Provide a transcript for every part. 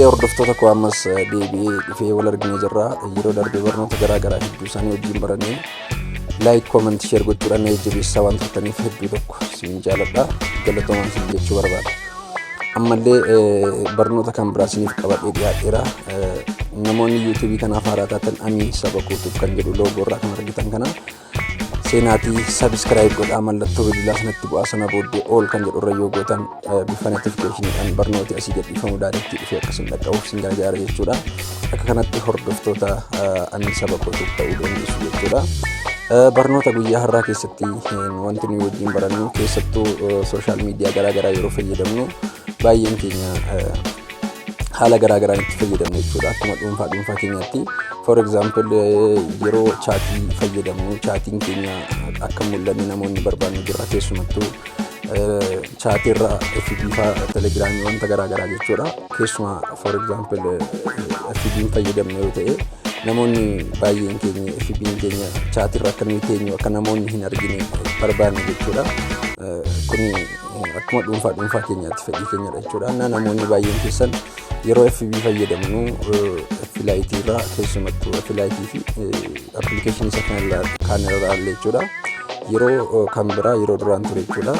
Hordoftoota koo, ammas deebi'ee dhufee wal arginee jirra. Yeroo darbe barnoota garaa garaa hedduu isaanii wajjin barannee, like, comment, share gochuudhaan na jajjabeessaa waan turtaniif hedduu tokko isin jaaladha. Galatoomaan isin jechuu barbaada. Ammallee barnoota kan biraa isiniif qabadhee dhiyaadheera. Namoonni YouTubeii kanaaf haaraa taatan, Amiin Saba Kuutuuf kan jedhu logo irraa kan argitan kana seenaatii subscribe godhaa, mallattoo bilbilaa sanatti bu'aa. Sana booddee all kan jedhu irra yoo gootan, bifa notificationiidhaan barnooti asii gadhiifamu directii dhufee akkasiin dhaqqabuuf isin gargaara jechuudha. Akka kanatti hordoftoota Amiin Saba Kootuuf ta'uu dandeessu jechuudha. Barnoota guyyaa har'aa keessatti wanti nuyi wajjin barannu, keessattuu social media garaa garaa yeroo fayyadamnu, baay'een keenya haala garaa garaan itti fayyadamnu jechuudha, akkuma dhuunfaa dhuunfaa keenyaatti. For example, yeroo chatii fayyadamnu, chatiin keenya akka mul'anne namoonni barbaannu jira, keessumattuu chatii irra FB fa'aa, Telegramii, wanta garaa garaa jechuudha. Keessumaa, for example, FB fayyadamnu yoo ta'e, namoonni baay'een keenya FB keenya chatii irra akka nuyi teenyu akka namoonni hin argine barbaanne jechuudha. Kuni akkuma dhuunfaa dhuunfaa keenyaatti fedhii keenyadha jechuudha. Namoonni baay'een keessan yeroo FB fayyadamnu, FB Lite irraa, keessumattuu FB Lite fi applicationii isa kaan irraa illee jechuudha. Yeroo kan biraa, yeroo duraan ture jechuudha.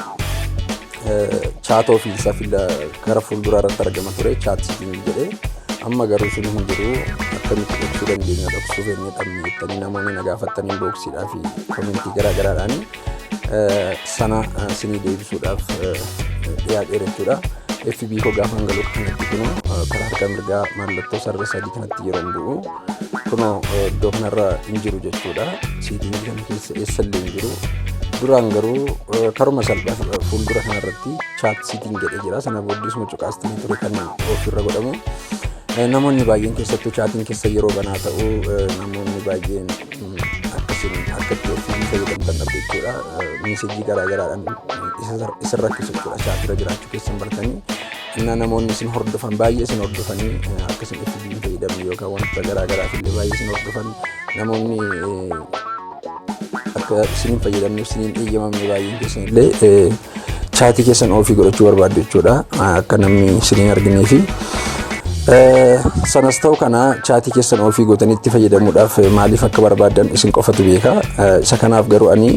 Chat ofiinsaa gara fuulduraa irratti argama ture, chat setting jedhee. Amma garuu sun hin jiru. Akkamitti dhoksuu dandeenya, dhoksuu fennee dhabne jettanii namoonni na gaafattanii inboxiidhaa fi commentii garaa garaadhaan, sana sinii deebisuudhaaf dhiyaadheera jechuudha. FB koo gaafa galu kanatti, kunoo karaa harka mirgaa mallattoo sarara sadii kanatti yeroo bu'u, kunoo iddoo kanarra hin jiru jechuudha. Settingii kana keessa eessallee hin jiru. Duraan garuu karuma salphaa fuuldura kanarratti chat setting jedhee jira. Sana booddee cuqaastanii ture kan ofirra godhamu. Namoonni baay'een, keessattuu chatiin keessa yeroo banaa ta'u, namoonni baay'een akkasiin akka itti ofii fayyadamtan dhabde jechuudha. Messageii garaa garaadhaan isin rakkisu jechuudha. Chatirra jiraachuu keessan bartanii. Innaa namoonni isin hordofan baay'ee isin hordofanii akka isin FB hin fayyadamne yookaan wantoota garaa garaaf illee baay'ee isin hordofan, namoonni akka isin hin fayyadamneef isin hin eeyyamamne baay'een keessan illee chatii keessan offii godhachuu barbaaddu jechuudha. Akka namni isin hin arginee fi sanas ta'u kana, chatii keessan offii gootanii itti fayyadamuudhaaf maaliif akka barbaaddan isin qofatu beeka. Isa kanaaf garuu ani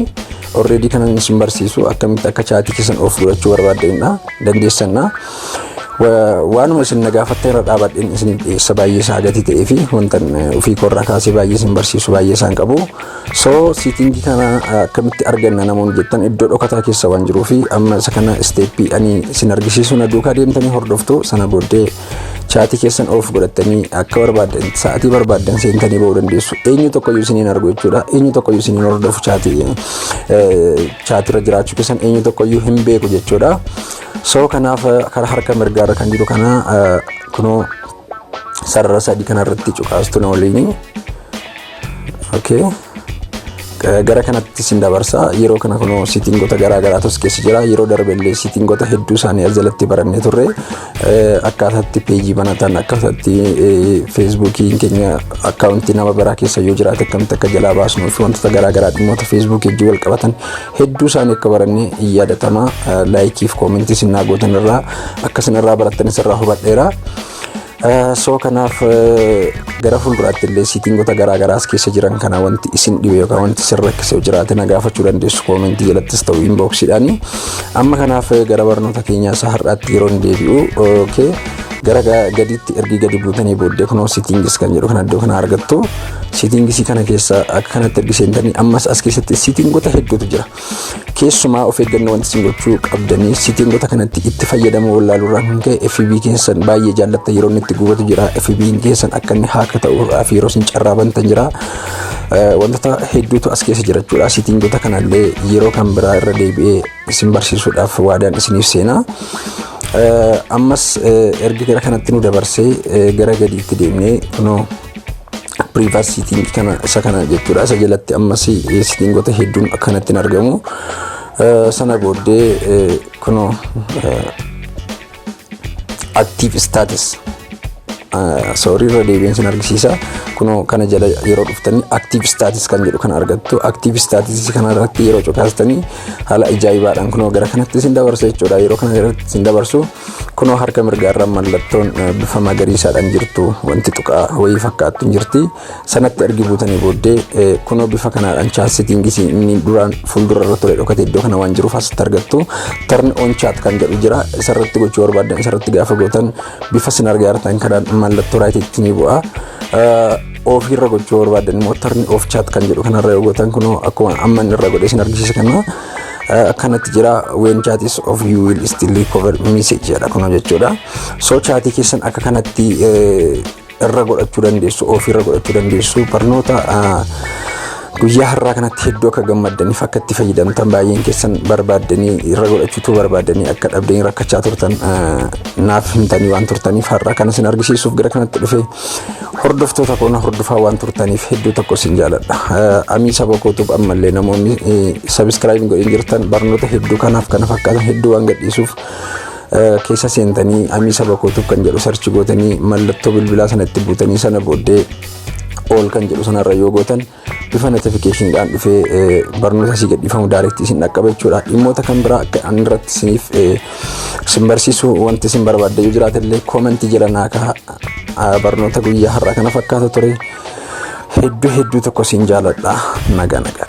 already kanan isin barsiisu akkamitti akka chatii keessan off godhachuu barbaaddanidha dandeessanna. Waanuma isin na gaafattan irra dhaabadheen isin dhiyeessa. Baay'ee isaa gatii ta'ee fi wanta ofii koorraa kaasee baay'ee isin barsiisu baay'ee isaan qabu. So settingii kana akkamitti arganna namoonni jettan, iddoo dhokataa keessa waan jiruu fi amma isa kana stepii ani isin argisiisu na duukaa deemtanii hordoftu. Sana booddee chatii keessan off godhattanii akka barbaaddan sa'aatii barbaaddan seentanii ba'uu dandeessu. Eenyu tokkoyyuu isiniin argu jechuudha. Eenyu tokkoyyuu isiniin hordofu, chatii chatirra jiraachuu keessan eenyu tokkoyyuu hin beeku jechuudha. So kanaaf karaa harka mirgaarra kan jiru kana, kunoo sarara sadii kanarratti cuqaastu na waliini. Okay. Gara kanatti isin dabarsa. Yeroo kana kunoo settingoota garaa garaatu as keessa jira. Yeroo darbe illee settingoota hedduu isaanii as jalatti barannee turre. Akkaataatti pageii banatan, akkaataatti Facebookiin keenya accountii nama biraa keessa yoo jiraate akkamitti akka jalaa baasnuu fi wantoota garaa garaa dhimmoota Facebookii wajjin wal qabatan hedduu isaanii akka barannee hin yaadatama. Likeii fi commentii isin naa gootan irraa akka isin irraa barattan irraa hubadheera. So kanaaf gara fuulduraatti illee settingoota garaa garaas keessa jiran kana wanti isin dhibe yookaan wanti isin rakkise jiraate na gaafachuu dandeessu, commentii jalattis ta'u inboxiidhaani. Amma kanaaf gara barnoota keenyaa isa har'aatti yeroo hin deebi'u, okay, gara gaditti ergi gadi buutanii booddee, kunoo settings kan jedhu kana iddoo kana argattu. Settingsii kana keessa akka kanatti ergi seentanii, ammas as keessatti settingoota hedduutu jira. Keessumaa of eeggannoo wanti isin gochuu qabdanii, settingoota kanatti itti fayyadamuu wallaaluurraan kan ka'e FB keessan baay'ee jaallatta yeroo inni itti gubatu jira. FB keessan akka inni hack ta'uudhaaf yeroo isin carraa bantan jira. Wantoota hedduutu as keessa jira jechuudha. Settingoota kanallee yeroo kan biraa irra deebi'ee isin barsiisuudhaaf waadaan isiniif seenaa. Ammas erga gara kanatti nu dabarsee, gara gadiitti deemnee, kunoo privacy setting kana, isa kana jechuudha. Isa jalatti ammas settingoota hedduun akkanatti hin argamu. Sana booddee kunoo active status, sorry, irra deebiin sin argisiisa. Kunoo Kunoo kana jala yeroo dhuftanii active status kan jedhu kana argattu. Active status kana irratti yeroo cuqaastanii haala ajaa'ibaadhaan kunoo gara kanatti isin dabarsa jechuudha. Yeroo kana irratti isin dabarsu, kunoo harka mirgaarra mallattoon bifa magariisaadhaan jirtu, wanti tuqaa wayii fakkaattu jirti. Sanatti ergi buutanii booddee kunoo bifa kanaadhaan chat settings inni duraan fuuldura irra ture dhokate iddoo kana waan jiruuf asitti argattu. Turn on chat kan jedhu jira. Isarratti gochuu barbaadan isarratti gaafa gootan bifa isin argaa jirtan kanaan mallattoo rightiitti ni bu'a. Off irra gochuu barbaadan immoo turn off chat kan jedhu kanarra yoo gootan, kunoo akkuma amma inni irra godhee isin argisiisa kana akkanatti jira. "When chat is off, you will still recover message" jedha kunoo jechuudha. So chatii keessan akka kanatti irra godhachuu dandeessu, off irra godhachuu dandeessu. Barnoota guyyaa har'aa kanatti hedduu akka gammaddaniif akka itti fayyadamtan, baay'een keessan barbaaddanii irra godhachuutu barbaaddanii akka dhabdanii rakkachaa turtan naaf himtanii waan turtaniif, har'aa kana isin argisiisuuf gara kanatti dhufe. Hordoftoota koona hordofaa waan turtaniif hedduu tokko isin jaaladha. Amii saba kootuuf ammallee namoonni subscribe godhin jirtan, barnoota hedduu kanaaf kana fakkaatan hedduu waan gadhiisuuf, keessa seentanii Amii Saba Kootuuf kan jedhu search gootanii, mallattoo bilbilaa sana itti buutanii, sana booddee all kan jedhu sanarra yoo gootan, bifa notificationiidhaan dhufee barnoota asii gadhiifamu direct isin dhaqqaba jechuudha. Dhimmoota kan biraa akka ani irratti isiniif isin barsiisu wanti isin barbaadde yoo jiraate illee comment jala naa kaa'aa. Barnoota guyyaa har'aa kana fakkaata ture. Hedduu hedduu tokko isin jaaladha. Nagaa nagaatti.